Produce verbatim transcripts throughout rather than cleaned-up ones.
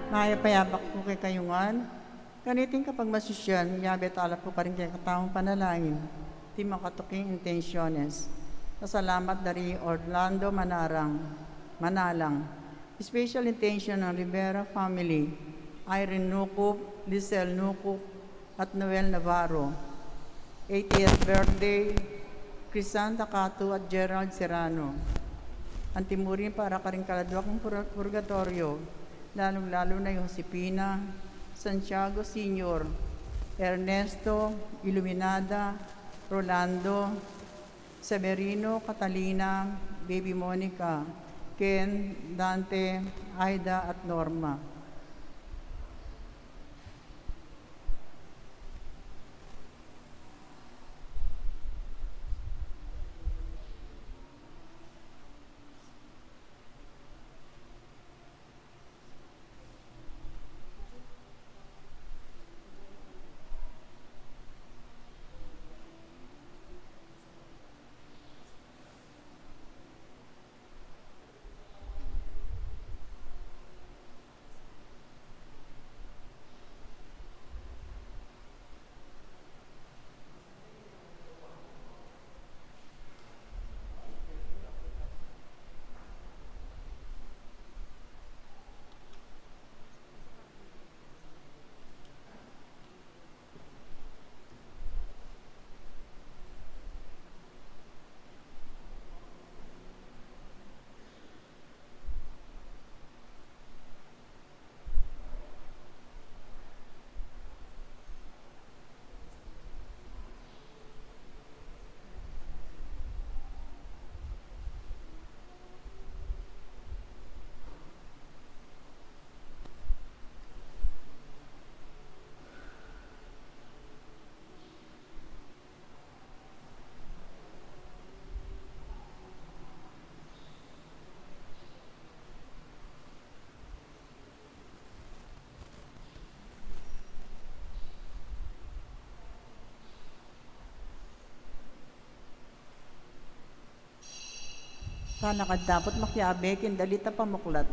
Mayap a yabak pu kekayu ngan. Kaniting kapagmasusian, miyabe tala pu karing kekatamung panalangin. Iti makatuking intensiones. Pasalamat da ri Orlando Manarang, Manalang. Special intention ng Rivera family, Irene Nucup, Lizelle Nucup, at Noel Navarro. Eightieth birthday, Crisanta Catu at Gerald Serrano. Antimurin para karing kaladwa king pur-, purgatorio, lalung-lalu na i Josefina, Santiago Senior, Ernesto, Iluminada, Rolando, Severino, Catalina, Baby Monica, Ken, Dante, Aida, at Norma. Sana kadakot makiabe king dalit a pamuklat.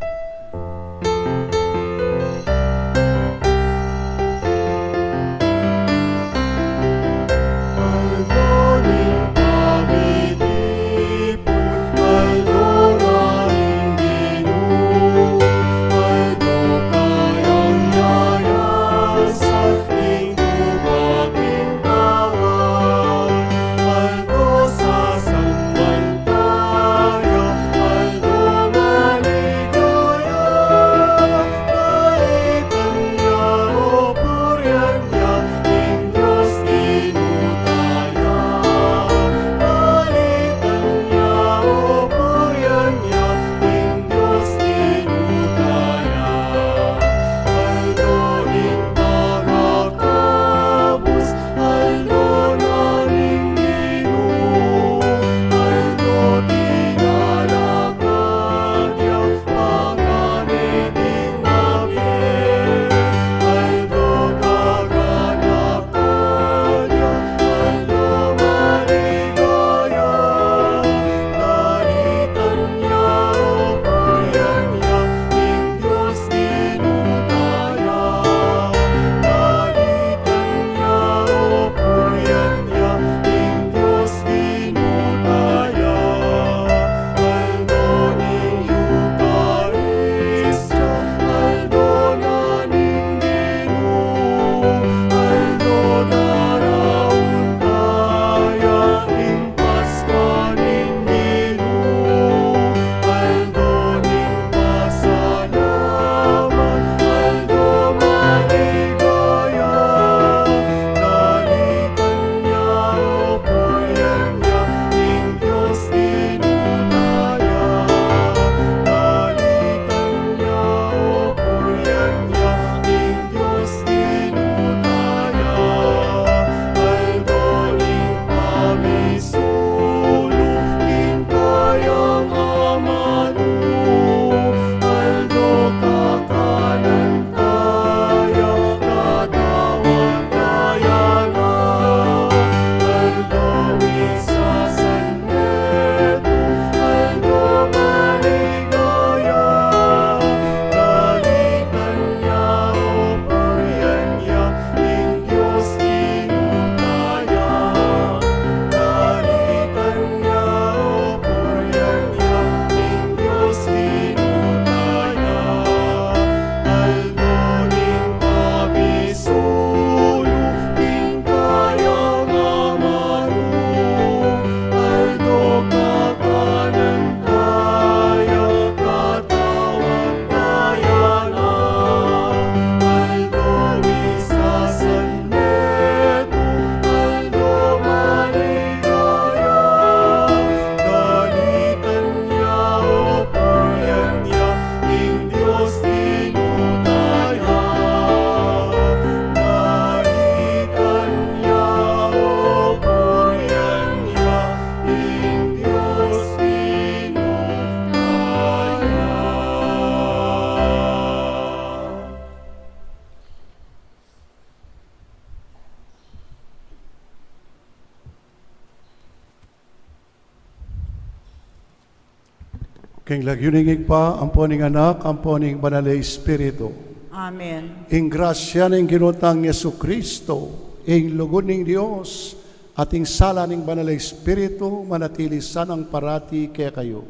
King lagyu ning Ibpa, ampo ning Anak, ampo ning Banal a Espiritu. Amen. Ing grasya ning Ginu tang Jesucristo, ing lugud ning Dios, at ing sala ning Banal a Espiritu, manatili sanang parati kekayu.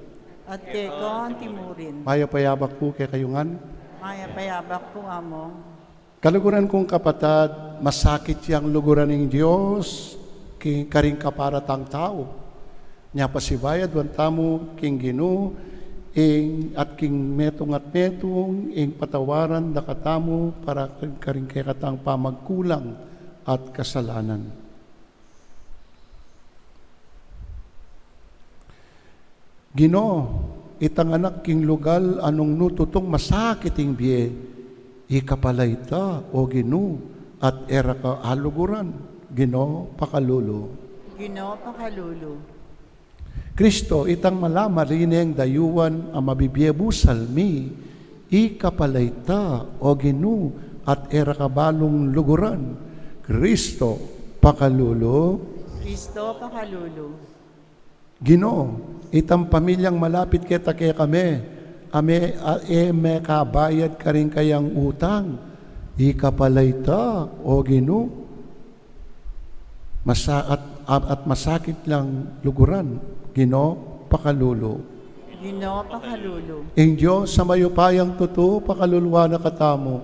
At keka antimurin. Mayap a abak pu kekayu ngan. Mayap a abak pu, Among. Kaluguran kung kapatad, masakit yang luguran ning Dios king karing kapara tang tau. Nya pasibayu, aduan tamu king Ginu, ing at king metung at metung, ing patawaran da katamu para karing kekatang pamagkulang at kasalanan. Ginu, itang anak king lugal a nung nu tutung masakit ing bie, ikapala ita, o Ginu, at e ra ka aluguran. Ginu, pakalulu. Ginu, pakalulu. Kristo, itang mala malineng dayuan a mabibie busal mi, ikapala ita, o Ginu, at e ra ka balung luguran. Kristo, pakalulu. Kristo, pakalulu. Ginu, itang pamilyang malapit keta kekami, a me, a e mekabayad karing kayang utang, ikapala ita, o Ginu. Masa-, at, at, at masakit lang luguran. Ginu, pakalulu. Ginu, pakalulu. Ing Dios a mayupayang tutu, pakaluluan na katamu,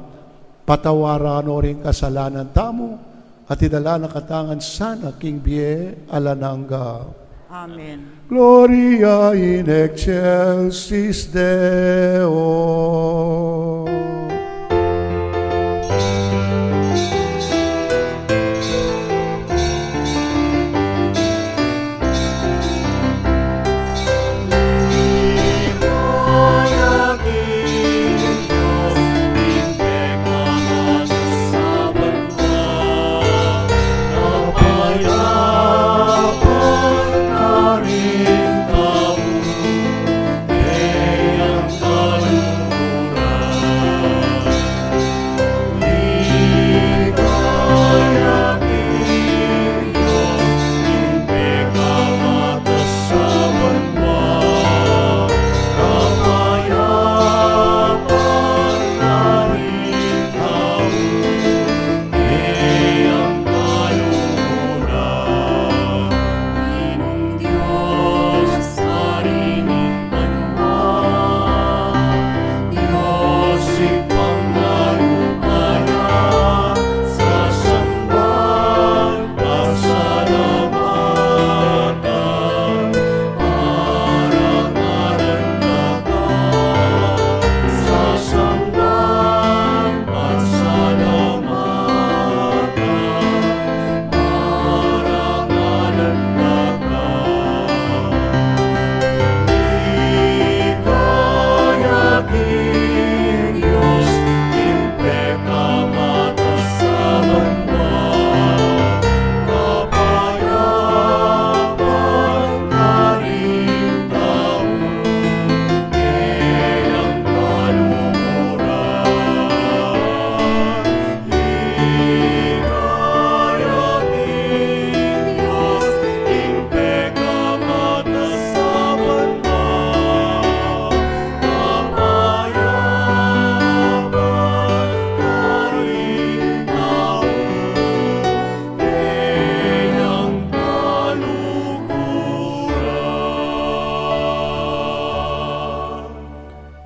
patawaran no ring kasalanan tamu, at idala na katamu ngan sana king bie alang angga. Amen. Gloria in excelsis Deo.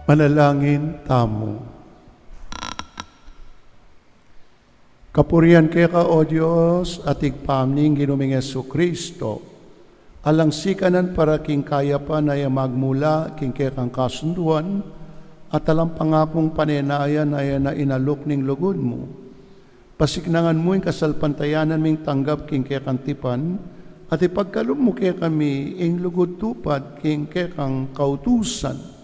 Manalangin tamu. Kapurian keka, O Dios, at Ibpa ning Ginu ming Jesucristo, alang sikanan para king kayapan a e magmula king kekang kasunduan, at alang pangakung panenayan a e na inaluk ning lugud mu. Pasiknangan mu ing kasalpantayanan ming tanggap king kekang tipan, at ipagkalub mu kekami ing lugud tupad king kekang kautusan.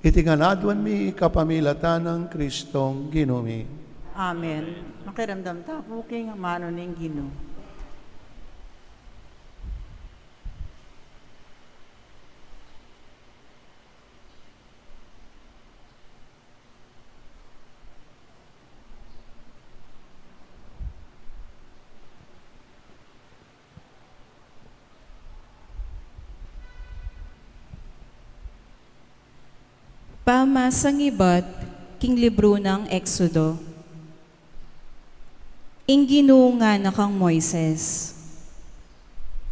Iti ngan aduan mi kapamilatan nang Kristong Ginu mi. Amen. Makiramdam ta pu king amanu ning Ginu. Pamasang ibat king libru nang Exodo. Ing Ginu ngana kang Moises,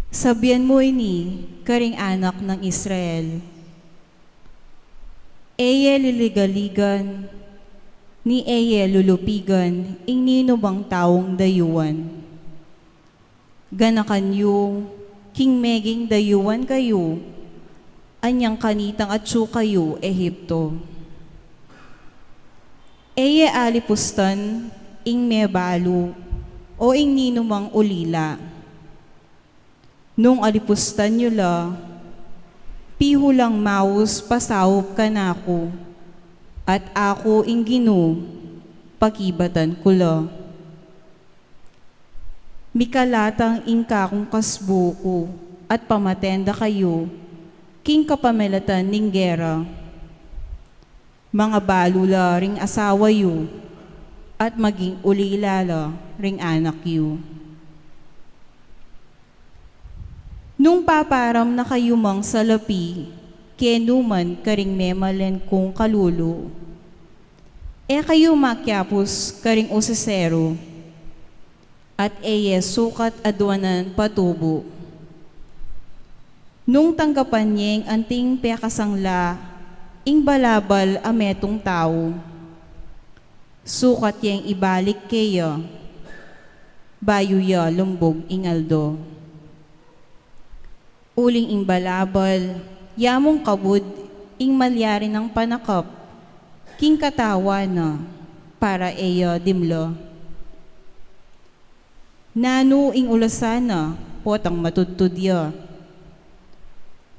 sabian mu ini karing anak nang Israel, e ye liligaligan, ni e ye lulupigan ing ninumang taung dayuan. Ganakan yu king meging dayuan kayu, anyang kanitang atsu kayu Egipto. E ye alipustan ing mebalu o ing ninumang ulila. Nung alipustan yu la, pihulang maus pasaup kanaku, at aku ing Ginu, pakibatan ku la. Mikalatang ing kakung kasbu ku at pamaten da kayu king kapamilatan ning gera. Mangabalu la ring asawa yu at maging ulila la ring anak yu. Nung paparam na kayu mang salapi kenu man karing memalen kung kalulu, e kayu makiapus karing usiseru, at e ye sukat aduanan patubu. Nung tanggapan yeng anting pekasangla ing balabal a metung tau, sukat yeng ibalik keya bayu ya lumbug ing aldo. Uling ing balabal, ya mung kabud ing malyari nang panakap king katawan na para e ya dimla. Nanu ing ulasan na potang matudtud ya?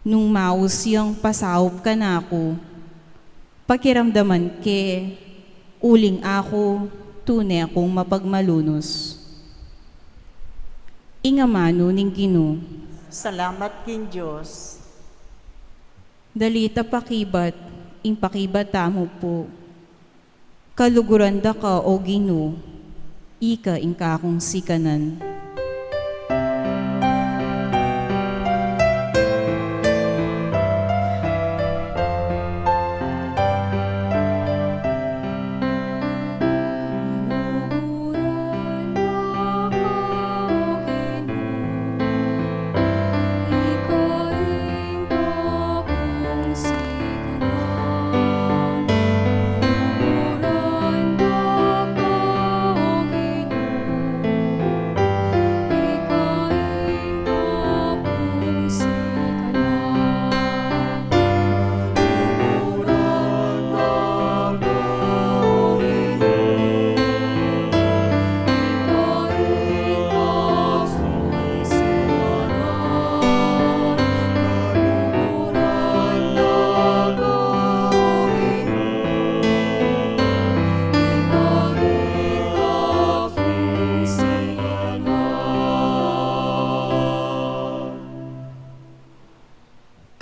Nung maus yang pasaup kanaku, pakiramdaman ke, uling aku tune kung mapagmalunus. Ing amanu ning Ginu. Salamat king Dios. Dalit a pakibat, ing pakibat tamu pu. Kaluguran da ka, O Ginu, ika ing kakung sikanan.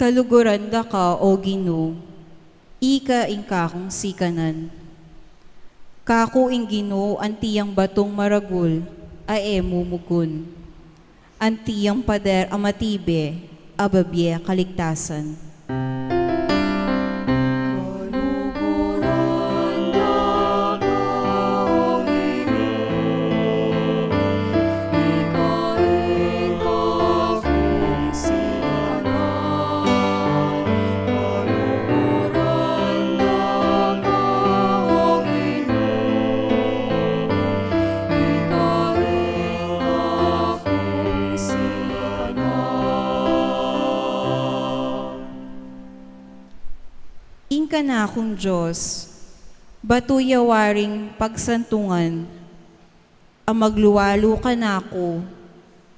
Kaluguran da ka, O Ginu, ika ing kakung sikanan. Kaku ing Ginu anti yang batung maragul a e mumugun, anti yang pader a matibe a babie kaligtasan. Ing kanakung Dios, batu ya waring pagsantungan, a magluwalu kanaku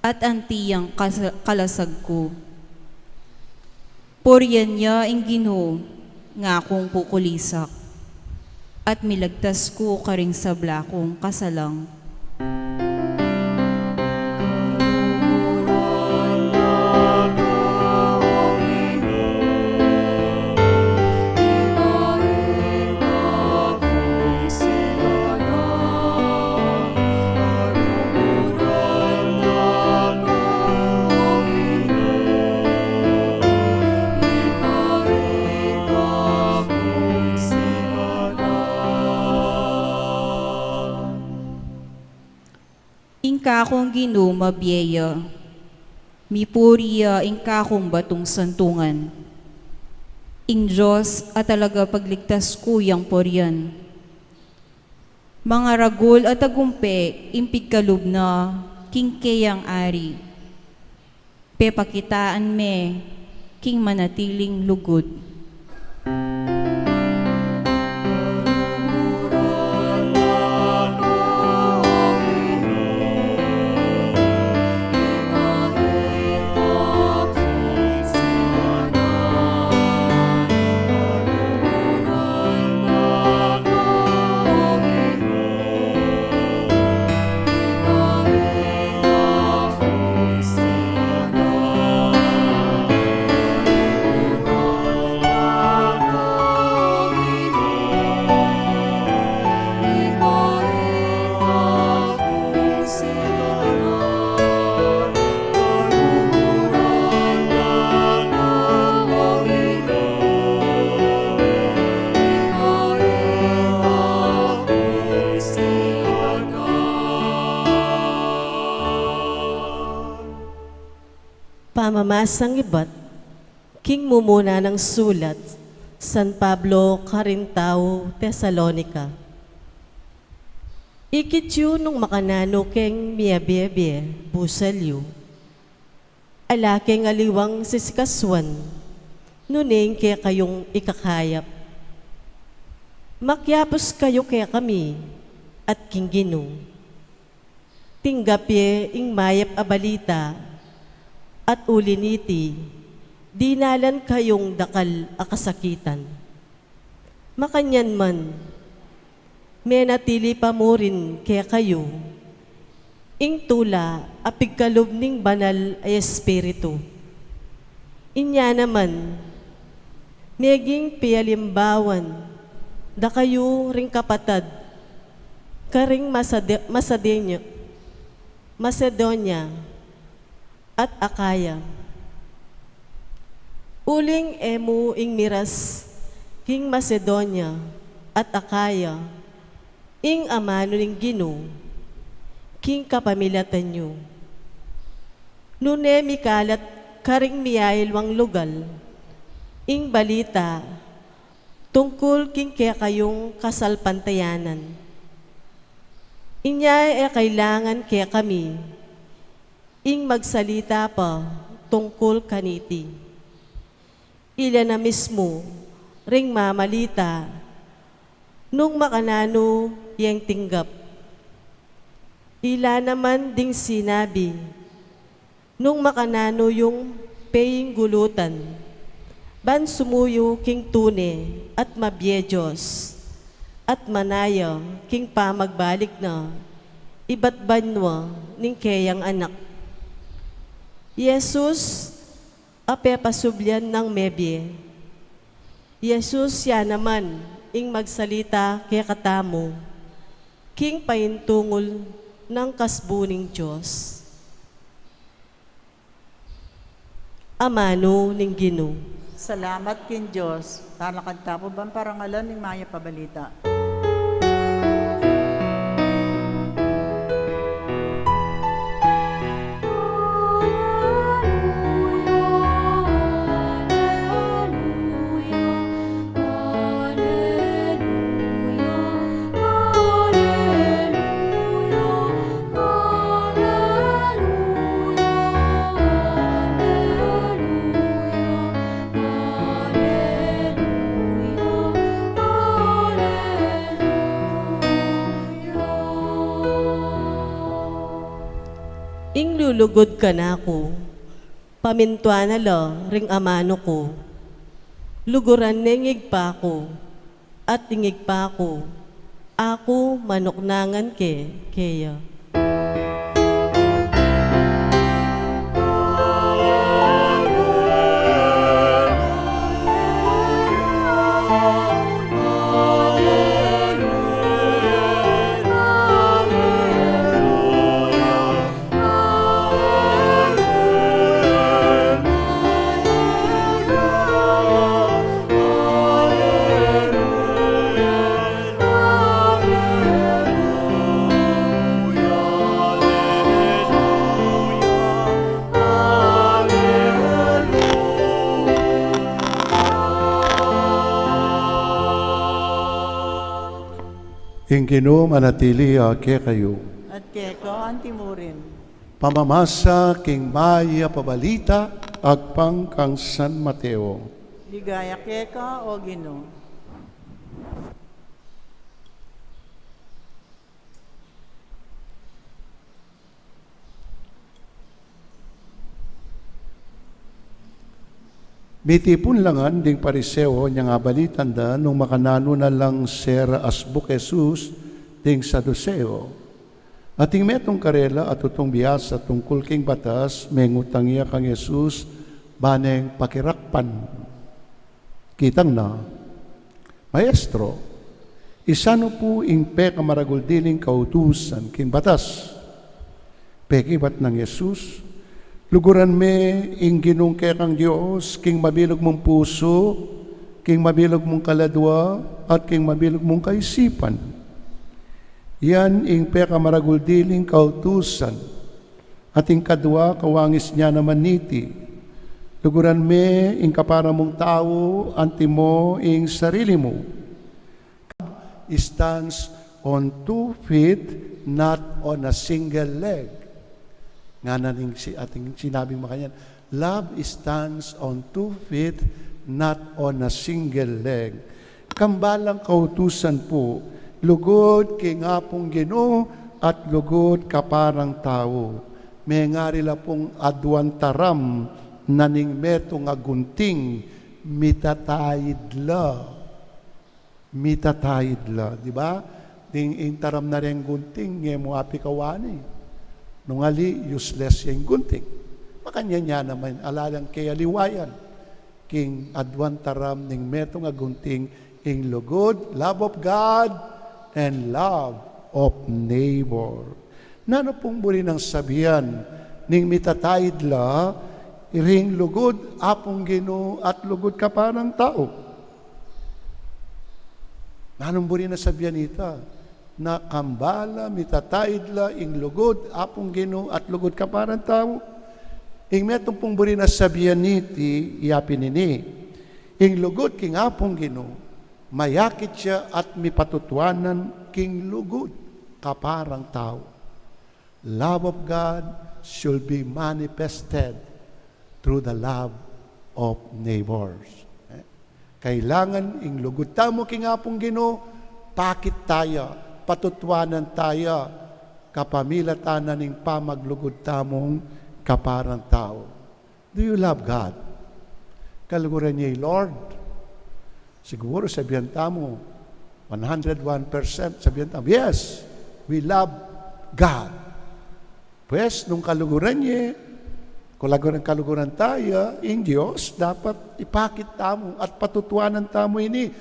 at anti yang kas-, kalasag ku. Purian ya ing Ginu, ngakung kukulisak, at milagtas ku karing sabla kung kasalang. Kung Ginu mabie ya, mipuri ya ing kakung batung santungan. Ing Dios a talagapagligtas ku yang purian. Mangaragul a tagumpe ing pigkalub na king keyang ari. Pepakitaan me king manatiling lugud. Pamamasang ibat king mumuna nang sulat San Pablo karing tau Tesalonica. Ikit yu nung makananu keng miabie-bie busal yu. Ala keng aliwang sisikasuan, nune ing kekayung ikakayap. Makiapus kayu kekami at king Ginu. Tinggap ye ing mayap a balita, at uli niti, dinalan kayung dakal a kasakitan. Makanyan man, menatili pa mu rin kekayu ing tula a pigkalub ning Banal a Espiritu. Inya naman, meging pialimbawan da kayu ring kapatad karing Macede-, Macedonia, Macedonia at Akaya. Uling e mu ing miras king Macedonia at Akaya ing amanu ning Ginu king kapamilatan yu. Nune mikalat karing miayalwang lugal ing balita tungkul king kekayung kasalpantayanan. Inya e kailangan kekami ing magsalita pa tungkul kaniti. Ila na mismu ring mamalita nung makananu yeng tinggap. Ila naman ding sinabi nung makananu yung peinggulutan ban sumuyu king tune at mabie Dios, at manaya king pamagbalik na ibat banua ning keyang Anak, Jesus, a pepasublian nang mebie. Jesus ya naman ing magsalita kekatamu king paintungul nang kasbu ning Dios. Amanu ning Ginu. Salamat king Dios. Talakad ta pu ban parangalan ing mayap a balita. Ing lulugud kanaku, pamintuan na la ring amanu ku. Luguran ne ing Ibpa ku, at ing Ibpa ku, aku manuknangan ke keya. Ing Ginu manatili ya kekayu. At keka antimurin. Pamamasa king Mayap a Balita agpang kang San Mateo. Ligaya keka, O Ginu. Mitipun la ngan ding Pariseo, nya abalitan da nung makananu na lang sera asbuk Jesus ding Saduseo. At ing metung karela a tutung biasa tungkul king batas, mengutang ya kang Jesus, ba neng pakirakpan. Kitang na, "Maestro, isanu pu ing pekamaragul diling kautusan king batas?" Pekibat nang Jesus, "Luguran me ing Ginung kekang Dios king mabilug mung pusu, king mabilug mung kaladua, at king mabilug mung kaisipan. Yan ing pekamaragul diling kautusan. At ing kadua, kawangis nia naman niti, luguran me ing kapara mung tau antimo ing sarili mu." Stands on two feet, not on a single leg. Ngana ning si-, ating sinabing makanyan, "Love stands on two feet, not on a single leg." Kambalang kautusan pu, lugud king Apung Ginu at lugud kaparang tau. Mengari la pung aduang taram na ning metung a gunting, mitataid la. Mitataid la, di ba? Ding ing taram na reng gunting, nge mu apikawani. Nung ali, useless yang gunting. Makanyan ya naman, ala lang keng aliwa yan. King aduang taram ning metung a gunting, ing lugud, love of God, and love of neighbor. Nanu pung buri nang sabian ning mitataid la ring lugud Apung Ginu at lugud kaparang tau? Nanung buri nang sabian ita? Na kambala mitataid la ing lugud Apung Ginu at lugud kaparang tau. Ing metung pung buri nang sabian niti, iya pin ini: ing lugud king Apung Ginu, mayakit ya at mipatutuanan king lugud kaparang tau. Love of God should be manifested through the love of neighbors. Eh? Kailangan ing lugud tamu king Apung Ginu, pakit taya, patutuanan taya, kapamilatan na ning pamaglugud tamung kaparang tau. Do you love God? Kaluguran ye i Lord? Siguru sabian tamu, one hundred one percent, sabian tamu, "Yes, we love God." Pues, nung kaluguran ye, kaluguran, kaluguran taya ing Dios, dapat ipakit tamu at patutuanan tamu ini,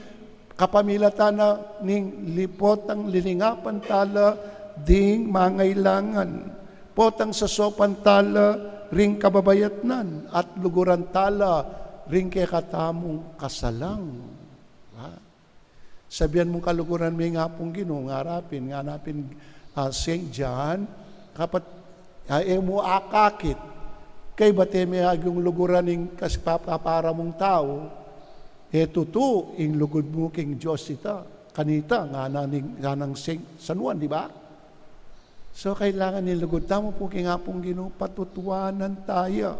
kapamilatan na ning potang lilingapan tala ding mangailangan, potang sosopan tala ring kababayatnan, at luguran tala ring kekatamung kasalang. Ha? Sabian mung kaluguran me ing Apung Ginu, ngara pin, ngana pin, ah, Saint John, kapat, ah, e mu akakit, kaybat e me agyung luguran ing kas-, pa-, kapara mung tau, e tutu ing lugud mu king Dios ita, kanita, ngana ning, nganang Saint San Juan, di ba? So, kailangan ing lugud tamu pu king Apung Ginu, patutuanan taya,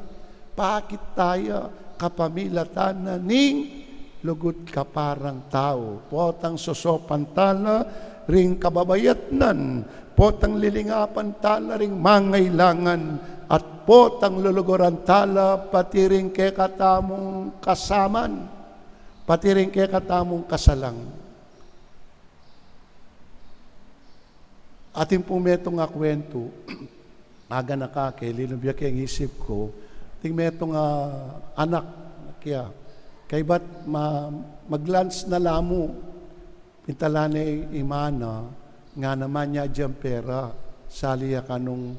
pakit taya, kapamilatan na ning lugud kaparang tau. Potang sosopan tala ring kababayatnan, potang lilingapan tala ring mangailangan, at potang luluguran tala pati ring kekatamung kasaman, pati ring kekatamung kasalang. Atin pung metung a kuwentu, aganaka ke, linubya ke ing isip ku, atin metung a anak, kaya, kaybat ma-, mag-lunch na la mu, pin tala ne i mana, ngana, "Manyad yang pera, sali ya kanung,"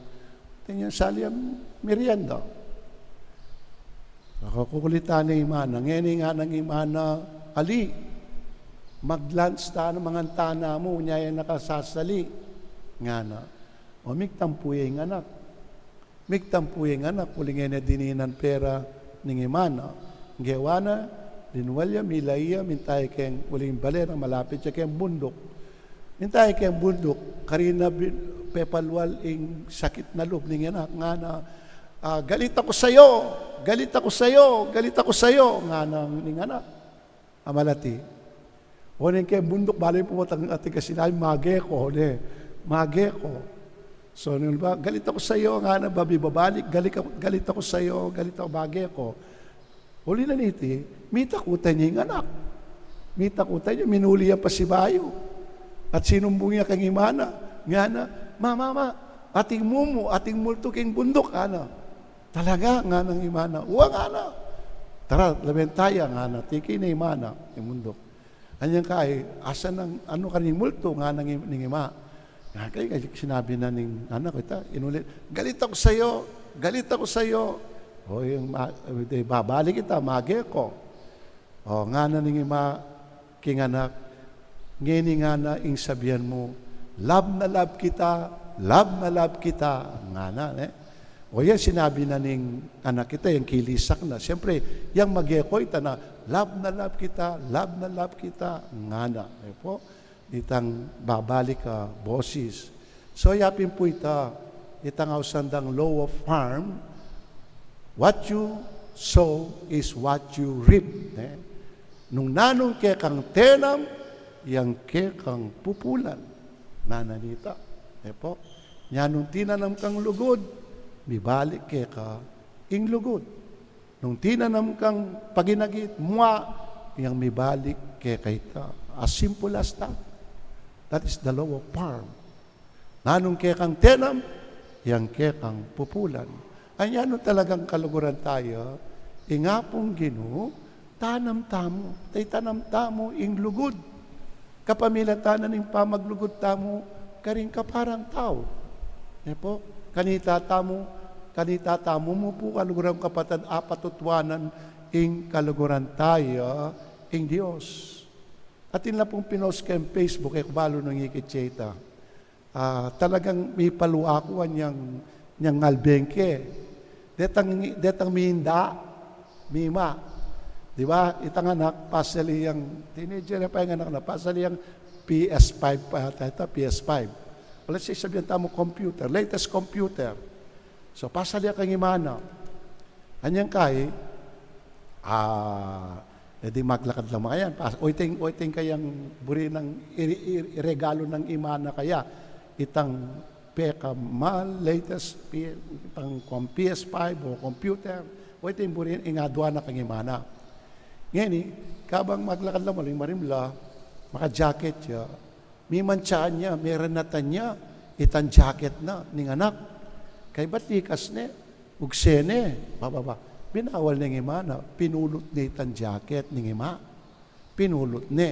atin ya, "sali yang merienda." Kukulitan ne i mana. Ngeni ngana ning i mana, "Ali, mag-lunch tana, mangan tana mu, nya e na ka sasali," ngana. O, migtampu ya ing anak. Migtampu ya ing anak, uling e ne dininan pera ning i mana. Gewa na, linwal ya, milai ya, minta ya keng uling bale nang malapit ya keng bunduk. Intay keng bunduk, karina bin-, pepalwal ing sakit na lub ning anak, ngana, ah, "Galit aku sayo, galit aku sayo, galit aku sayo," ngana ning anak. Amalati. O ning keng bunduk, bale pu matang ating kasinabi, "Mageko," ne. "Mageko." So, nung ba, "Galit aku sayo," ngana, babi babalik, "Galit aku, galit aku sayo, galit aku, mageko." Uli na niti, mitakutan ya ing anak. Mitakutan ya, minuli yang pasibayu. At sinumbung ya keng ima na, ngana, "Ma, ma, ma, ating mumu, ating multu keng bunduk," ngana. "Talaga?" nganang ima na. "Wa," ngana. "Tara, lawen taya," ngana. Tiki ne ima na, ing bunduk. Anyang kai, "Asan nang, anu, karing multu?" ngana ning, ning ima. Nga kai, sinabi na ning anak, ita, inulit, "Galit aku sayo, galit aku sayo." O, ing ma-, de, babalik ita, mageko. O, ngana ning ima king anak, "Ngeni ngana ing sabian mu, 'Lab na lab kita, lab na lab kita,'" ngana, ne? O, yang sinabi na ning anak ita, yang kilisak na. Siyempre, yang mageko ita na, "Lab na lab kita, lab na lab kita," ngana. E pu, itang babalik a bosis. So, yapin pu ita, itang ausan dang law of farm, "What you sow is what you reap." Ne? Nung nanung kekang tenam, yang kekang pupulan. Ngana nita. E pu? Nya nung tinanam kang lugud, mibalik keka ing lugud. Nung tinanam kang paginagit, mua, yang mibalik keka ita. As simple as that. That is the law of farm. Nanung kekang tenam, yang kekang pupulan. Anya nung talagang kaluguran taya, ing Apung Ginu, tanam tamu, ita itanam tamu ing lugud. Kapamilatan na ning pamaglugud tamu karing kaparang tau. E pu? Kanita tamu, kanita tamu mu pu, kaluguran kung kapatad, apatutuanan ing kaluguran taya ing Dios. Atin la pung pinost keng Facebook, e ku balu nung ikit ye ita. Ah, talagang mipalwa ku anyang, anyang ngalbengke. Detang, detang minda, mima. Di ba? Itang anak, pasali yang, teenager ya pa ing anak na, pasali yang P S five pa yata ita, P S five. O, let's say, sabian tamu computer, latest computer. So, pasali ya keng ima na. Anyang kai, ah, e di maglakad la makayan. Pas, o iting, o iting kayang buri nang i-, i-, iregalu ning ima na kaya, itang pekamal, latest, P-, itang kung P S five o computer, o iting buri ing adua na keng ima na. Ngeni, kabang maglakad la, maling marimla, maka-jacket ya, mimantsaan ya, miranatan ya itang jacket na ning anak. Kaybat likas ne, ugse ne, bababa. Binawal ne ning ima na, pinulut ne itang jacket ning ima. Pinulut ne.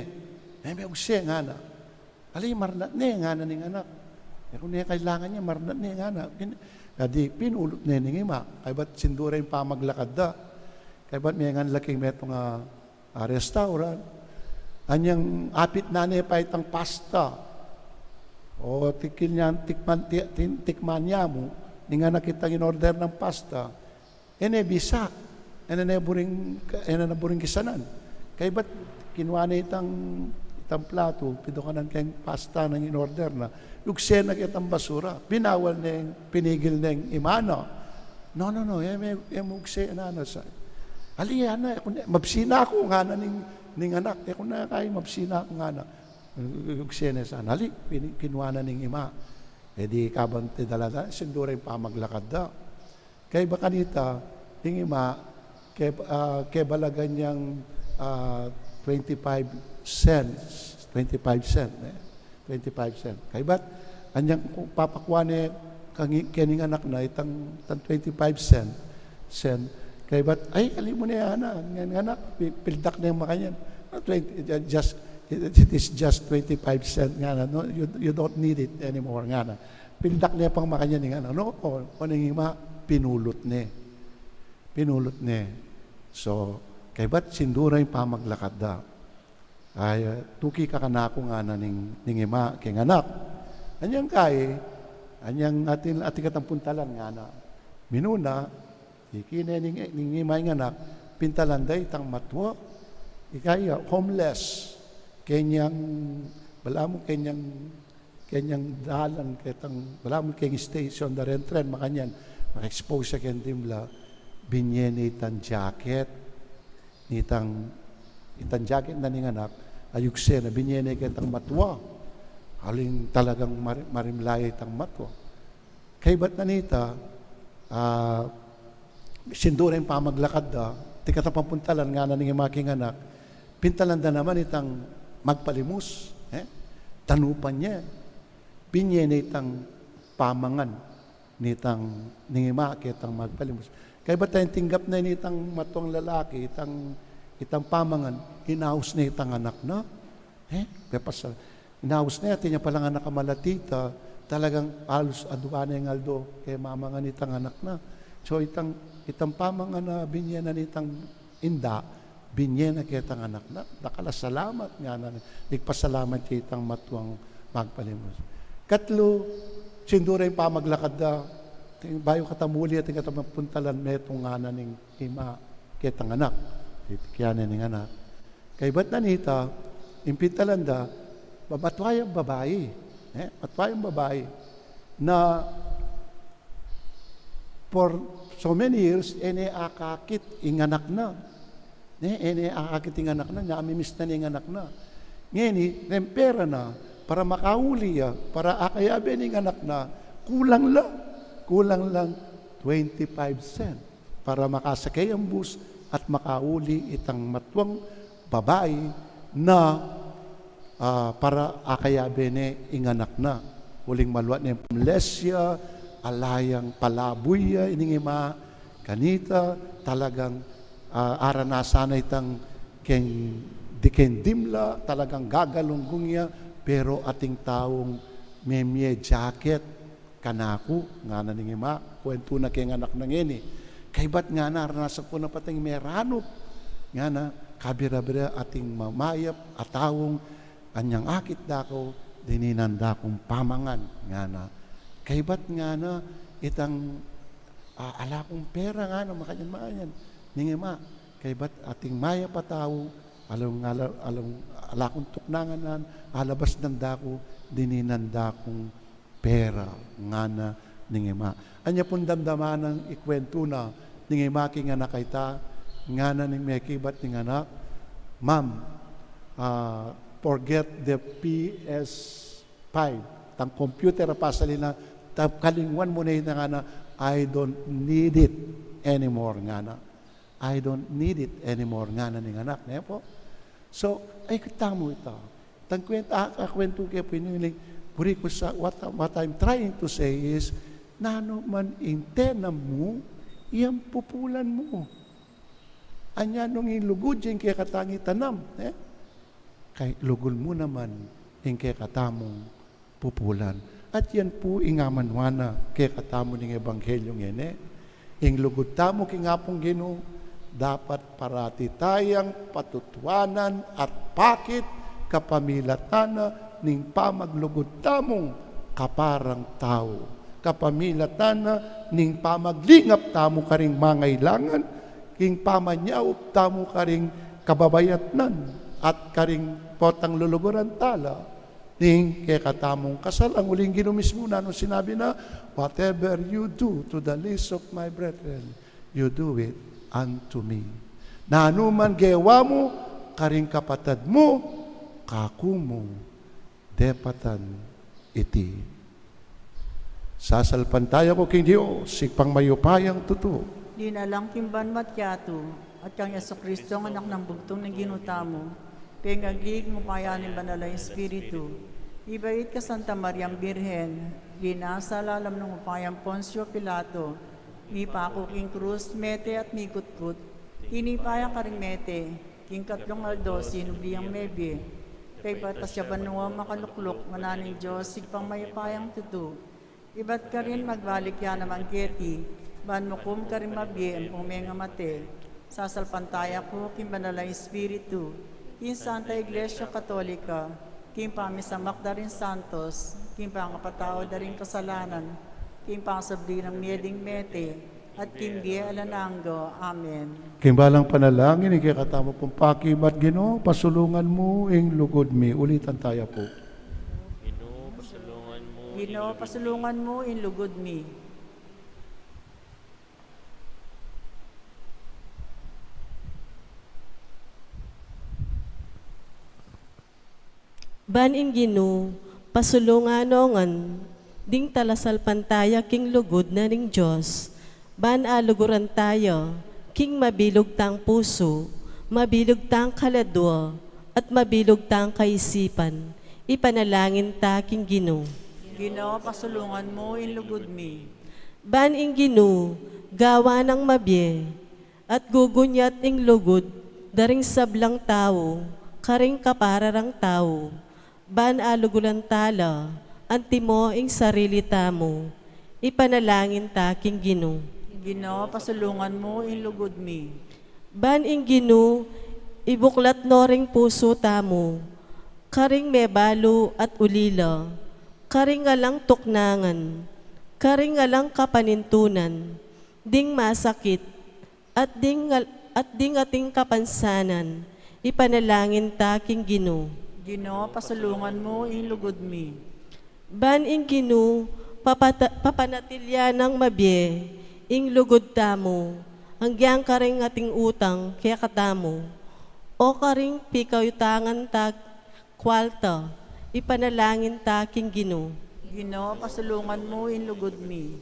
E me ugse, ngana. Ali, marnat ne, ngana ning anak. E ku ne kailangan ya, marnat ne, ngana. Pin-, adi, pinulut ne ning ima. Kaybat sindu ra ing pamaglakad da. Kaybat mengan la king metung a a restaurant. Anyang apitnan ne pa itang pasta. O tikil niyan, tikman, ti-, tin-, tikman ya mu, ning anak itang in-order nang pasta. E ne bisa, e ne buring, e ne buring kisanan. Kaybat kinua ne itang, itang platu, pidukanan keng pasta nang in-order na. Ugse na ketang basura. Binawal neng, pinigil neng ima na. "No, no, no, e me, e mu ugse," ngana sa. "Ali, ngana, e ku ne, mabsi na ku," ngana ning, ning anak, "e ku ne kai, mabsi na ku," ngana. Ugse ne sa, ali, pin-, kinua na ning ima. E di kabang tidala da, sindu ra ing pamaglakad da. Kaybat kanita, ing ima, ke-, ah, kebalagan yang, ah, twenty-five cents, twenty-five cent, e. Twenty-five cent. Kaybat, anyang ku-, papakua ne keng i-, kening anak na, itang, itang twenty-five cent, cent. Kaybat, "Ay, ali mu ne, ngana, ngan-, ngana, pi-, pildak ne makanyan. Ah, twenty, uh, just, it, it is just twenty-five cent," ngana, "no? You, you don't need it anymore," ngana. Pildak ne pang makanyan, ngana, no? O, o ning ima, pinulut ne. Pinulut ne. So, kaybat sindu ra ing pamaglakad da. Ay, tuki ka kanaku, ngana ning, ning ima keng anak. Anyang kai, anyang atin, atin katang puntalan, ngana. Minuna, tiki ne ning, ning ima ing anak, pintalan da itang matua, ikaya, homeless, kenyang Balamu kenyang, kenyang dalan, ketang, balamu keng station, daren tren, makanyan, maka-expose ya keng dimla, binye ne itang jacket, nitang, itang jacket na ning anak, ayugse na, binye ne ketang matua. Aling talagang mari-, marimla ya itang matua. Kaybat na nita, ah, sindu ra ing pamaglakad da, ating katapapuntalan ngana ning ima king anak, pintalan da naman itang magpalimus, eh? Danupan ne, binye ne itang pamangan, nitang ning ima ketang magpalimus. Kaybat na ing tinggap na nitang matuang lalaki, itang, itang pamangan, inaus ne itang anak na, eh? Pepasa, inaus ne, atin ya palang anak a malatita, talagang alus adua ne ing aldo, keng mamangan itang anak na. So, itang, itang pamangan a binye na nitang inda, binye na ketang anak na. Dakal a salamat ngana, nagpasalamat ya itang matuang magpalimus. Katlu, sindu ra ing pamaglakad da, ating bayu kata muli, ating katapapuntalan, metung ngana ning ima ketang anak. Titikyan ne ning anak. Kaybat na nita, ing pintalan da, ba-, matua yang babai. Eh, matua yang babai. Na for so many years, e ne akakit ing anak na. Ne, e ne akakit ing anak na, namimiss na ne ing anak na. Ngeni, reng pera na, para makauli ya, para akayabe ne ing anak na, kulang la, kulang lang twenty-five cent para makasakay ing bus at makauli itang matuang babai na, ah, para akayabe ne ing anak na. Uling maluat ne ing pamles ya, ala yang palabuy ya ining ima kanita, talagang, ah, aranasan na itang keng, di keng dimla, talagang gagalunggung ya, pero ating taung memie jacket kanaku, ngana ning ima, kuwentu na keng anak na ngeni. Kaybat ngana, aranasan ku na pati ing meranup. Ngana, kabira-bira ating mamayap a taung anyang akit da ku, dininan da kung pamangan, ngana. Kaybat ngana, itang, ah, ala kung pera, ngana, makanyan, makanyan. Ning ima, kaybat ating mayap a tau, alang, ala-, alang, ala kung tuknangan, alabas nang da ku, dininan da kung pera, ngana ning ima. Anya pung damdaman nang ikuwentu na ning ima king anak a ita, ngana ning mekibat ning anak, "Ma'am, ah, forget the P S five. Itang computer a pasalin na, ta-, kalingwan mu na ita," ngana, "I don't need it anymore," ngana. "I don't need it anymore," ngana ning anak, ne pu. So, ay, kita mu ita. Itang kuwenta, a, a kuwentu ke pu ini, buri ku sa, what, what I'm trying to say is, nanu man ing tenam mu, iyang pupulan mu. Anya nung ing lugud ya ing kekatang itanam, eh? Kay lugud mu naman ing kekatamung pupulan. At yan pu ing amanuan na kekatamu ning ebanghelyo ngeni. Ing lugud tamu king Apung Ginu, dapat parati tayang patutuanan at pakit kapamilatan na ning pamaglugud tamung kaparang tau, kapamilatan na ning pamaglingap tamu karing mangailangan, king pamanyaup tamu karing kababayatnan, at karing potang luluguran tala ning kekatamung kasalang. Uling Ginu mismu nanu sinabi na, "Whatever you do to the least of my brethren, you do it unto me." Nanu man gewa mu karing kapatad mu, kaku mu depatan iti. Sasalpantaya ku king Dios, Ibpang mayupayang tutu. Dinalang king banua at yatu, at kang Jesucristo, ang Anak nang bugtung ning Ginu tamu, pengaging upaya ning Banal a Espiritu, ibait kang Santa Mariang Birhen, ginasa lalam ning upayang Poncio Pilato, mipaku king krus, mete at mikutkut, tinipa ya karing mete, king katlung aldo sinubli yang mebie, kaybat atiu ya banua, makalukluk king wanan ning Dios Ibpang mayupayang tutu. Ibat karin magbalik ya naman keti, ban mukum karing mabie ampong mengamate. Sasalpantaya ku king Banal a Espiritu, king Santa Iglesia Katolika, king pamisamak da ring santos, king pangapatawad da ring kasalanan, king pasubli ning mie ding mete, at king bie alang angga. Amen. King balang panalangin ning kekatamu pung pakibat, Ginu, pasulungan mu ing lugud mi. Ulitan taya pu. Ginu, pasulungan mu ing lugud mi. Ban ing Ginu, pasulungan no ngan ding talasalpantaya king lugud na ning Dios, ban aluguran taya king mabilug tang pusu, mabilug tang kaladua, at mabilug tang kaisipan. Ipanalangin ta king Ginu. Ginu, pasulungan mu ing lugud mi. Ban ing Ginu, gawa nang mabie, at gugunyat ing lugud da ring sablang tau, karing kapara rang tau, ban aluguran tala, antimo ing sarili tamu. Ipanalangin ta king Ginu. Ginu, pasulungan mu ing lugud mi. Ban ing Ginu, ibuklat no ring pusu tamu, karing mebalu at ulila, karing alang tuknangan, karing alang kapanintunan, ding masakit, at ding, at ding ating kapansanan. Ipanalangin ta king Ginu. Ginu, pasulungan mu ing lugud mi. Ban ing Ginu, papata-, papanatilian nang mabie ing lugud tamu, agyang karing ating utang kekatamu, o karing pikautangan ta kwalta. Ipanalangin ta king Ginu. Ginu, pasulungan mu ing lugud mi.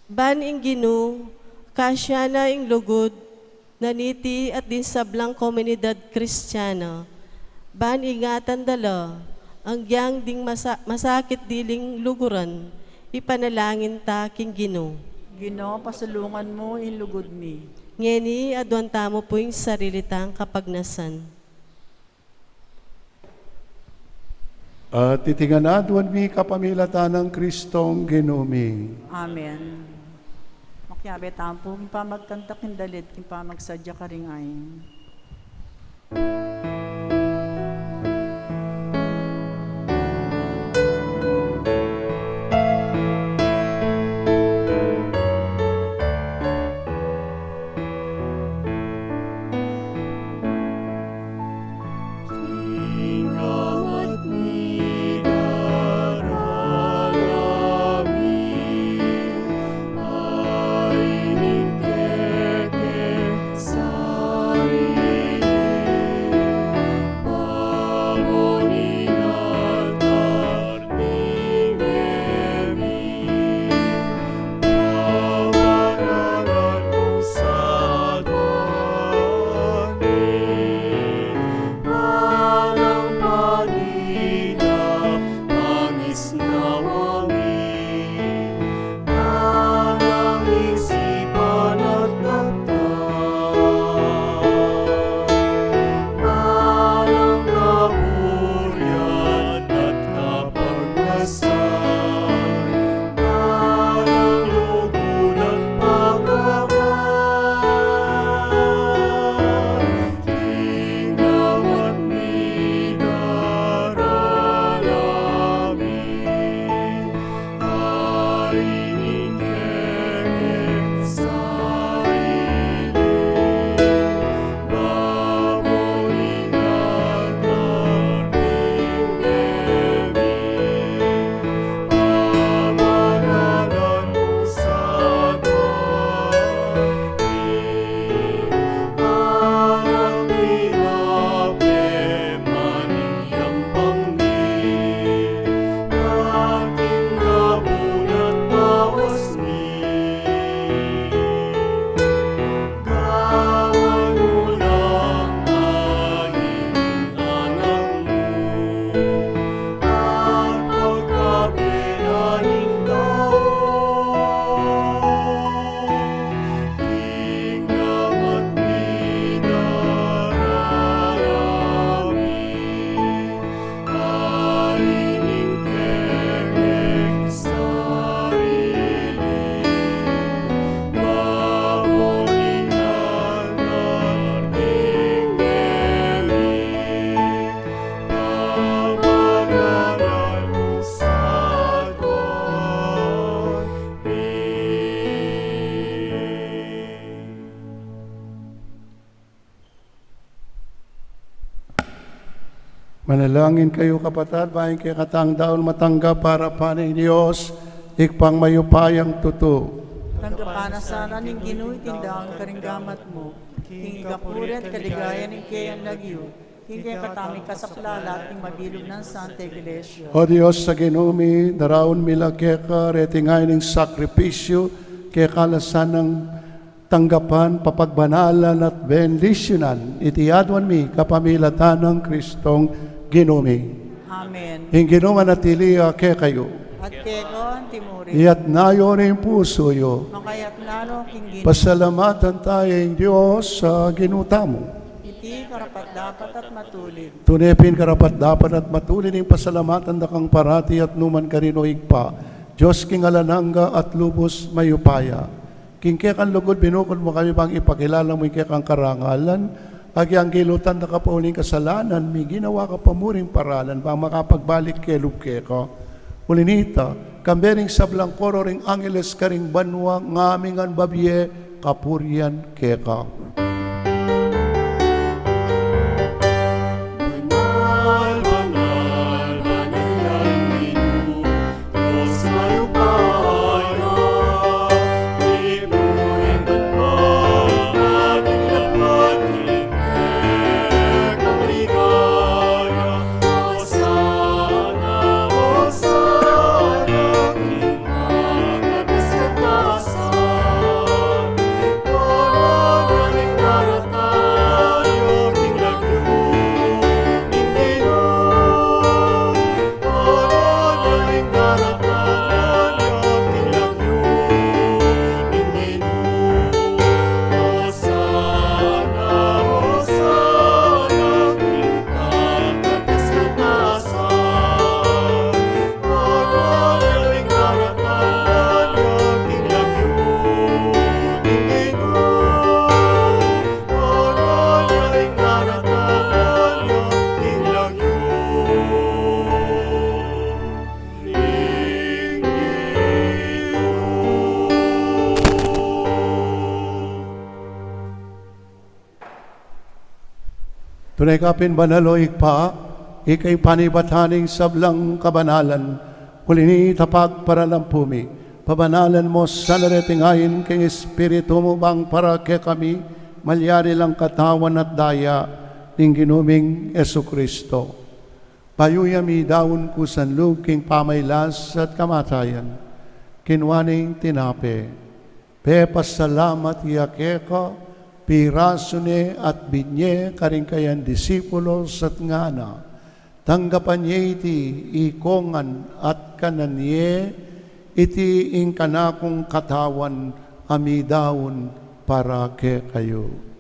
Ban ing Ginu, kasya na ing lugud na niti at ding sablang komunidad Kristiana, ban ingatan da la, agyang ding masa-, masakit diling luguran. Ipanalangin ta king Ginu. Ginu, pasulungan mu ing lugud mi. Ngeni, aduan tamu pu ing sarili tang kapagnasan. At iti ngan aduan mi kapamilatan nang Kristong Ginu mi. Amen. Makiabe tamu pu king pamagkanta king dalit, king pamagsadya karing ain. Manalangin kayu, kapatad, ba ing kekatang daun matanggap para pa ning Dios, Ibpang mayupayang tutu. Tanggapan na sana ning Ginu iti daan karing gamat mu, king ikapuri at kaligayan ning keyang lagyu, king kekataming kasaplalan at ning mabilug nang Santa Iglesia. O Dios a Ginu mi, daraun mi la keka reting ain ning sakripisyu, keka la sanang tanggapan, papagbanalan at bendisyunan. Iti aduan mi kapamilatan nang Kristong Ginu mi. Amen. Ing Ginu manatili ya kekayu. At keka mu rin. Iyatas yu ring pusu yu. Makayatas no king Ginu. Pasalamatan taya ing Dios a Ginu tamu. Iti karapat-dapat at matulid. Tune pin karapat-dapat at matulid ing pasalamatan da kang parati at nukarin man, O Ibpa, Dios king alang angga at lubus mayupaya. King kekang lugud binukud mu kami bang ipakilala mu ing kekang karangalan, agyang gilutan da ka pa uling kasalanan mi, ginawa ka pa mu ring paralan bang makapagbalik kelub keka. Uli na nita, kambe ring sablang koro ring angeles karing banua, ngaming ngan babie kapurian keka. Tune ka pin banal, o Ibpa, ika ing panibatan ning sablang kabanalan. Uli na nita, pagparalampu mi, pabanalan mu sana reting ain king Espiritu mu bang para kekami malyari lang katawan at daya ning Ginu ming Jesucristo. Bayu ya midaun kusan lub king pamailas at kamatayan, kinua ne ing tinape, pepasalamat ya keka, pirasu ne at binye karing kayang disipulos at ngana: Tanggapan ye iti ikongan at kanan ye, iti ing kanakung katawan a midaun para kekayu.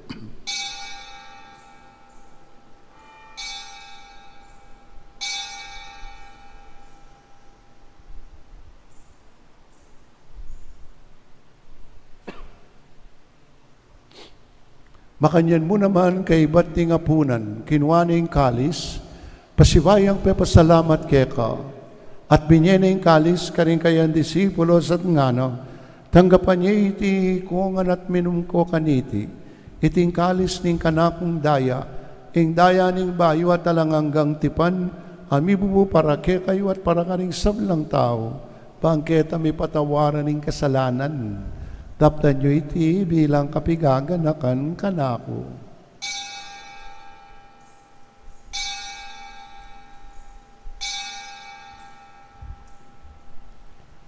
Makanyan mu naman kaibat ning apunan, kinua ne ing kalis, pasibayu yang pepasalamat keka, at binye ne ing kalis karing kayang disipulos at ngana: Tanggapan ye iti ikongan at minum ko kaniti, iti ing kalis ning kanakung daya, ing daya ning bayu at alang anggang tipan, a mibubu para kekayu at para karing sablang tau, bang keta mipatawaran ing kasalanan. Daptan yu iti bilang kapigaganakan kanaku.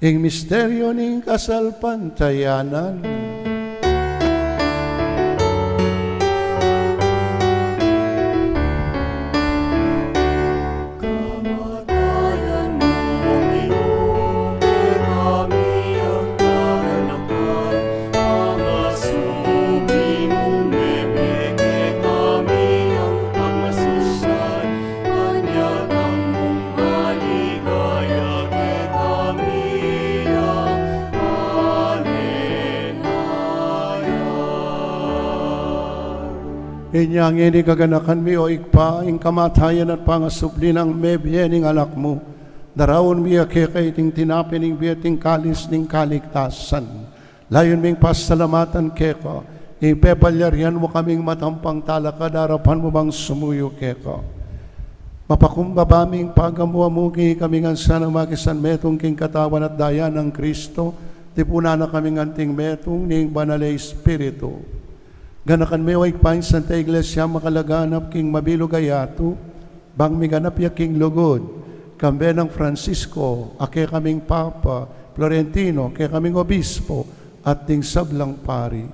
Ing misteryu ning kasalpantayanan. Inya ngeni, kaganakan mi, o Ibpa, ing kamatayan at pangasubli nang mebie ning Anak mu, daraun mi ya keka iting tinape ning bie at ing kalis ning kaligtasan. Layun ming pasalamatan keka ing pepalyarian mu kaming matampang talakad king arapan mu bang sumuyu keka. Mapakumbaba ming pagamu-amu king ikami ngan sana makisanmetung king katawan at daya nang Kristo, tipunan na kami ngan king metung ning Banal a Espiritu. Ganakan me, o Ibpa, ing Santa Iglesia makalaganap king mabilug a yatu, bang miganap ya king lugud, kambe nang Francisco, a kekaming Papa, Florentino, kekaming Obispo, at ding sablang pari.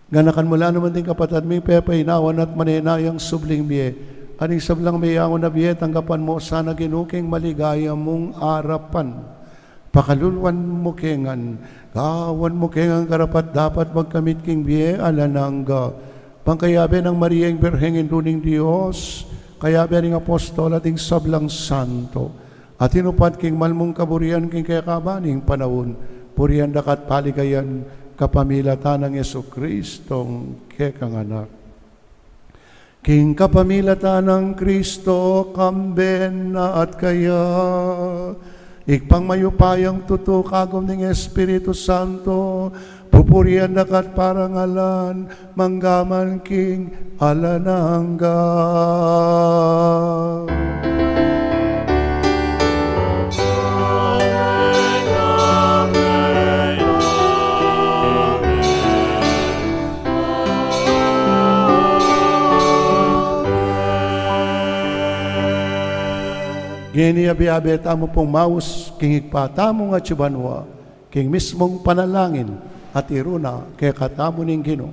Ganakan mu la naman ding kapatad ming pepainawan at manenayang subling mie, at ding sablang meyangu na bie, tanggapan mu sana, Ginu, king maligaya mung arapan. Pakaluluan mu ke ngan, gawan mu ke ngan karapat-dapat magkamit king bie alang angga. Bang kayabe nang Maria ing Birheng Indu ning Dios, kayabe ning apostol at ding sablang santo, a tinupad king mal mung kaburian king kekaban ning panaun, purian da ka at paligayan kapamilatan nang Jesucristong kekang Anak. King kapamilatan nang Kristo, kambe na at kaya, Ibpang mayupayang tutu, kagum ning Espiritu Santo, pupurian da ka at parangalan, mangga man king alang angga. Ngeni, abe-abe tamu pung maus king Ibpa tamung atsu banua, king mismung panalangin, at iru na kekatamu ning Ginu.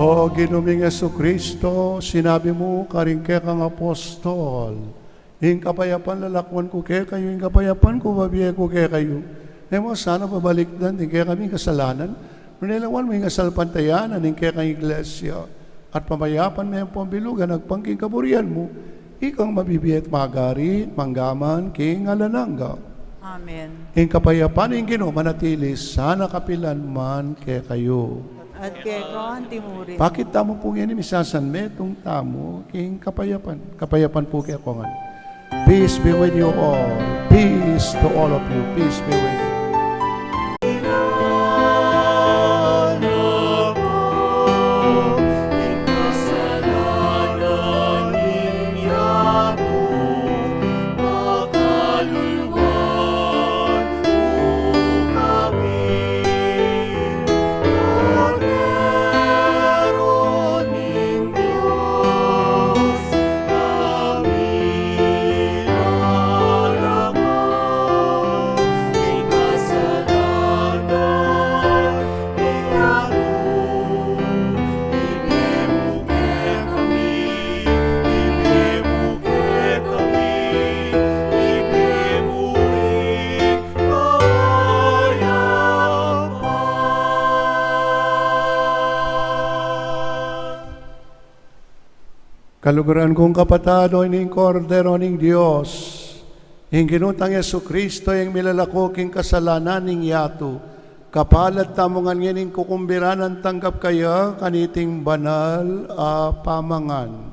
O Ginu ming Jesucristo, sinabi mu karing kekang apostol, "Ing kapayapan lalakwan ku kekayu, ing kapayapan ku bibie ku kekayu." E mu sana babalikdan ding kekaming kasalanan, nune lawan mu ing kasalpantayanan ning kekang Iglesia, at pamayapan me ampong bilugan agpang king kaburian mu, ikang mabibie at magari, mangga man king alang angga. Amen. Ing kapayapan ning Ginu manatili sana kapilan man kekayu. At keka naman. Pakit tamu pu ngeni, misasanmetung tamu king kapayapan. Kapayapan pu kekongan. Peace be with you all. Peace to all of you. Peace be with you. Kaluguran kung kapatad, o ini ing Kordero ning Dios, ing Ginu tang Jesucristo, ing milalako king kasalanan ning yatu. Kapalad tamu ngan ngeni ing kukumbiran a tanggap kaya kaniting banal a pamangan.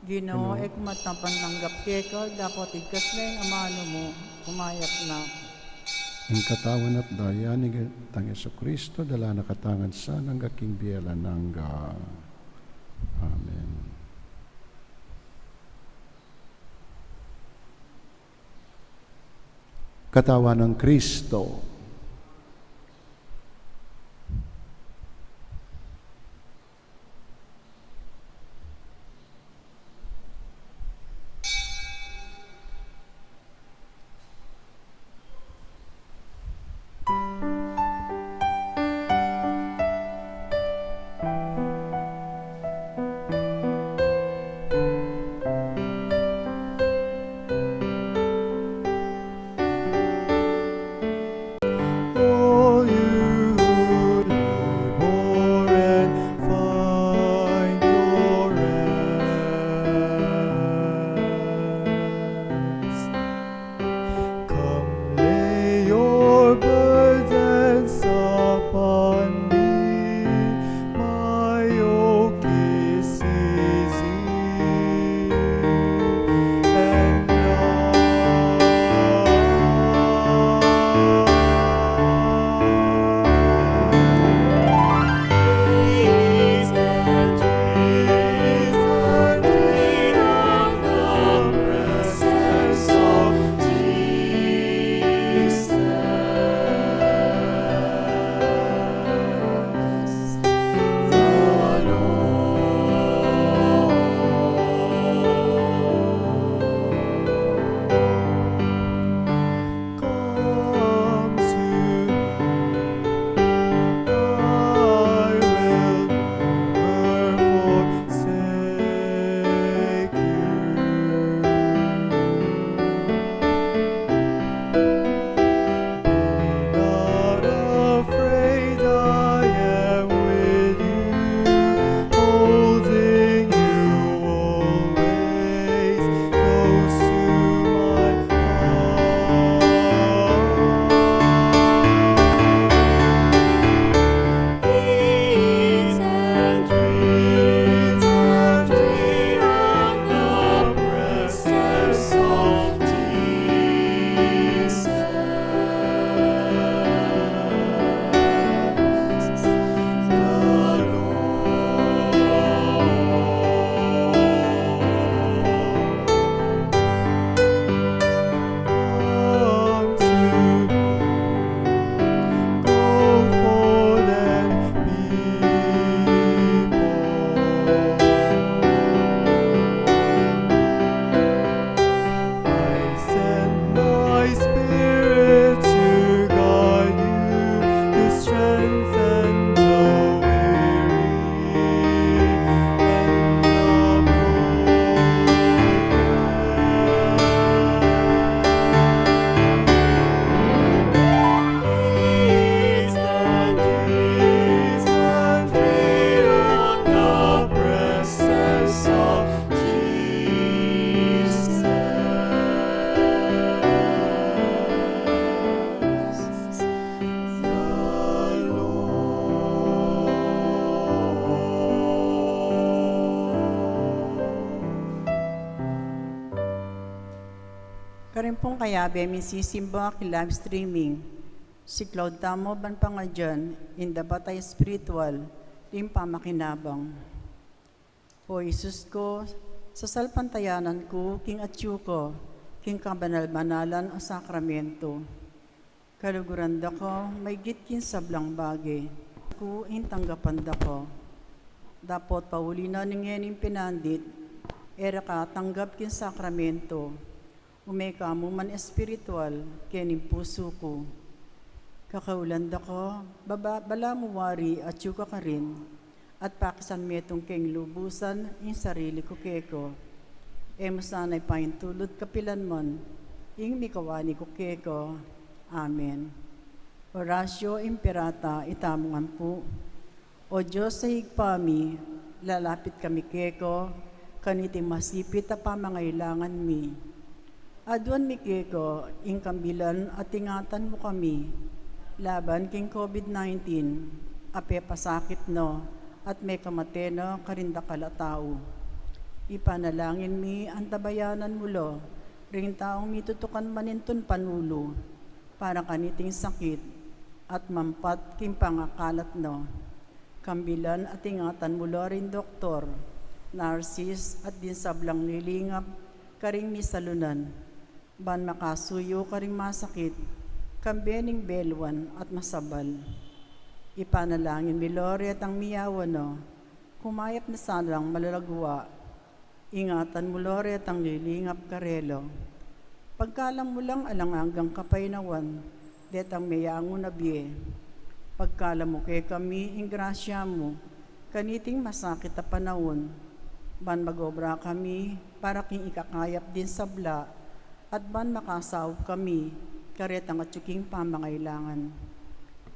Ginu, Ginu, e ku matapang tanggap keka, dapot igkas la ing amanu mu, kumayap na. Ing katawan at daya ning Ginu tang Jesucristo, dala na katamu ngan sana angga king bie alang angga. Amen. Katawan nang Kristo. All you who labor and find your rest, come lay your burdens upon me. My yoke is easy and Come to me, I will never forsake you. Be not afraid, I am with you, holding you always close to my heart. Peace and peace and joy in the presence of Jesus. I send my spirit to guide you, to strengthen the weary and the broken. Peace and peace and freedom, the presence of Jesus. Karin pung kayabe misisimba king live streaming, siklaud tamu ban pangadyan ing dapat a espiritual ning pamakinabang. O Jesus ku, sasalpantayanan ku king atyu ku king kabanal-banalan a sakramento. Kaluguran da ka maigit king sablang bage. Ku ing tanggapan da ka. Dapot pauli na ning ngening pinandit, e ra ka tanggap king sakramento. Ume ka mu man espiritual keni king pusu ku. Kakaulan da ka, baba, balamu wari atyu ka karin, at pakisan metung keng lubusan ing sarili ku keka. E mu sana ipaintulut kapilan man ing mikawani ku keka. Amen. Oratio Imperata, itamu ngan pu. O Dios a Ibpa mi, lalapit kami keka, kaniting masipit a pamangailangan mi. Aduan mi keka ing kambilan at ingatan mu kami laban king COVID nineteen a pepasakit no at mekamate no karing dakal a tau. Ipanalangin mi antabayanan mu lo ring taung mitutukan manintun panulu para kaniting sakit at mampat king pangakalat no. Kambilan at ingatan mu lo ring doktor, narsis at ding sablang lilingap karing misalunan, ban makasuyu karing masakit, kambe ning beluan at masabal. Ipanalangin mi lo retang miyawan no, kumayap na sanang malalagua. Ingatan mu lo retang lilingap karela. Pagkalam mu lang alang anggang kapaynawan detang meyangu na bie. Pagkalam mu kekami ing grasya mu kaniting masakit a panaun, ban magobra kami para king ikakayap ding sabla at ban makasaup kami karetang atyu king pamangailangan.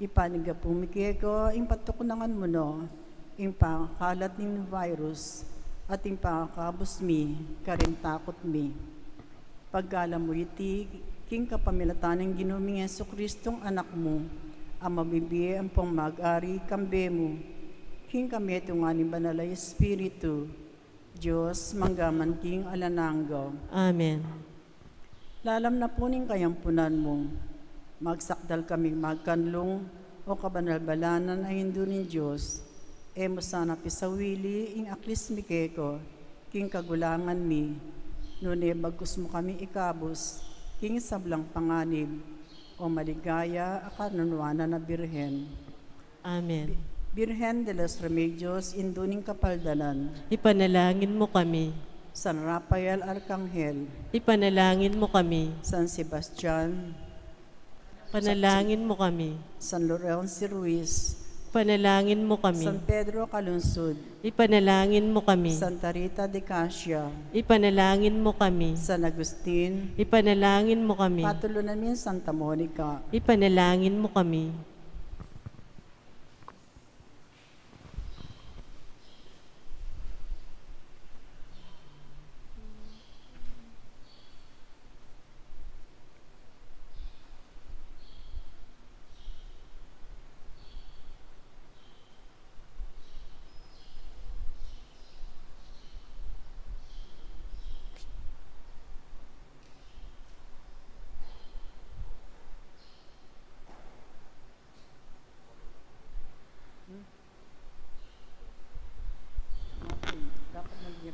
Ipanyawad mi keka ing patuknangan mu no ing pangakalat ning virus at ing pangakabus mi karing takut mi. Pagkalam mu iti king kapamilatan ning Ginu ming Jesucristo, Anak mu, a mabibie ampong mag-ari kambe mu king kametungan ning Banal a Espiritu, Dios, mangga man king alang angga. Amen. Lalam na pu ning kayampunan mu, magsakdal kaming magkanlung o kabanal-banalan a Indu ning Dios. E mu sana pisawili ing aklis mi keka king kagulangan mi, nune bagkus mu kami ikabus king sablang panganib, o maligaya a kanunuanan a Birhen. Amen. Birhen de los Remedios, Indu ning Kapaldanan. Ipanalangin mu kami. San Rafael Arkanghel. Ipanalangin mu kami. San Sebastian. Ipanalangin mu kami. San Lorenzo Ruiz. Ipanalangin mu kami. San Pedro Calungsod. Ipanalangin mu kami. Santa Rita de Casia. Ipanalangin mu kami. San Agustin. Ipanalangin mu kami. Patulunan mi Santa Monica. Ipanalangin mu kami.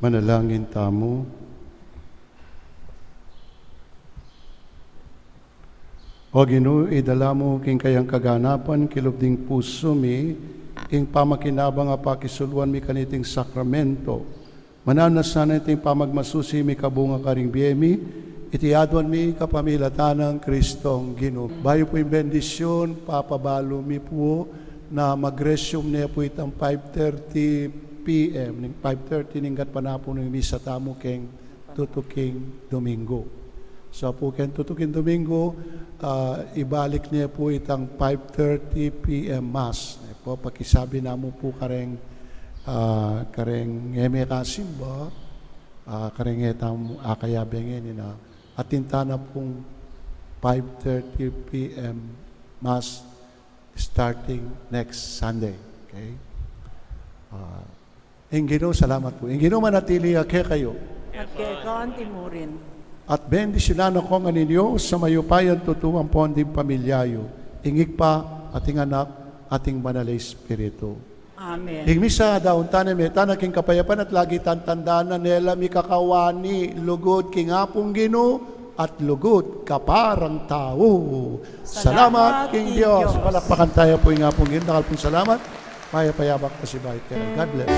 Manalangin tamu. O Ginu, idala mu king kayang kaganapan king lub ning pusu mi ing pamakinabang a pakisuluan mi kaniting sakramento. Mananu na sana iting pamagmasusi mikabunga karing bie mi, iti aduan mi kapamilatan nang Kristong Ginu. Bayu pu ing bendisyun, papabalu mi pu na mag-resume ne pu itang five thirty P M, ning five thirty ning gat panapu ning misa tamu keng tutuking Domingo. So pu keng tutuking Domingo, ah, ibalik ne pu itang five thirty P M Mass. Ne pu, pakisabi na mu pu kareng, ah, kareng e mekasimba, ah, kareng e tamu akayabe ngeni na atin tana pung five thirty P M Mass starting next Sunday. Okay? Ah, ing Ginu, salamat pu. Ing Ginu manatili ya kekayu. At keka anti mu rin. At bendisyunan na ko ngan ninyo sa mayupayang tutu ampon ding pamilya yu, ing Ibpa, at ing Anak, at ing Banal a Espiritu. Amen. Ing misa, daun tana, mete tana king kapayapan at lagi tang tandanan, e la mikakawani, lugud king Apung Ginu, at lugud kaparang tau. Salamat king Dios. Palakpakan taya pu ing Apung Ginu. Dakal pung salamat. Mayap a yabak pasibayu kekayu. God bless.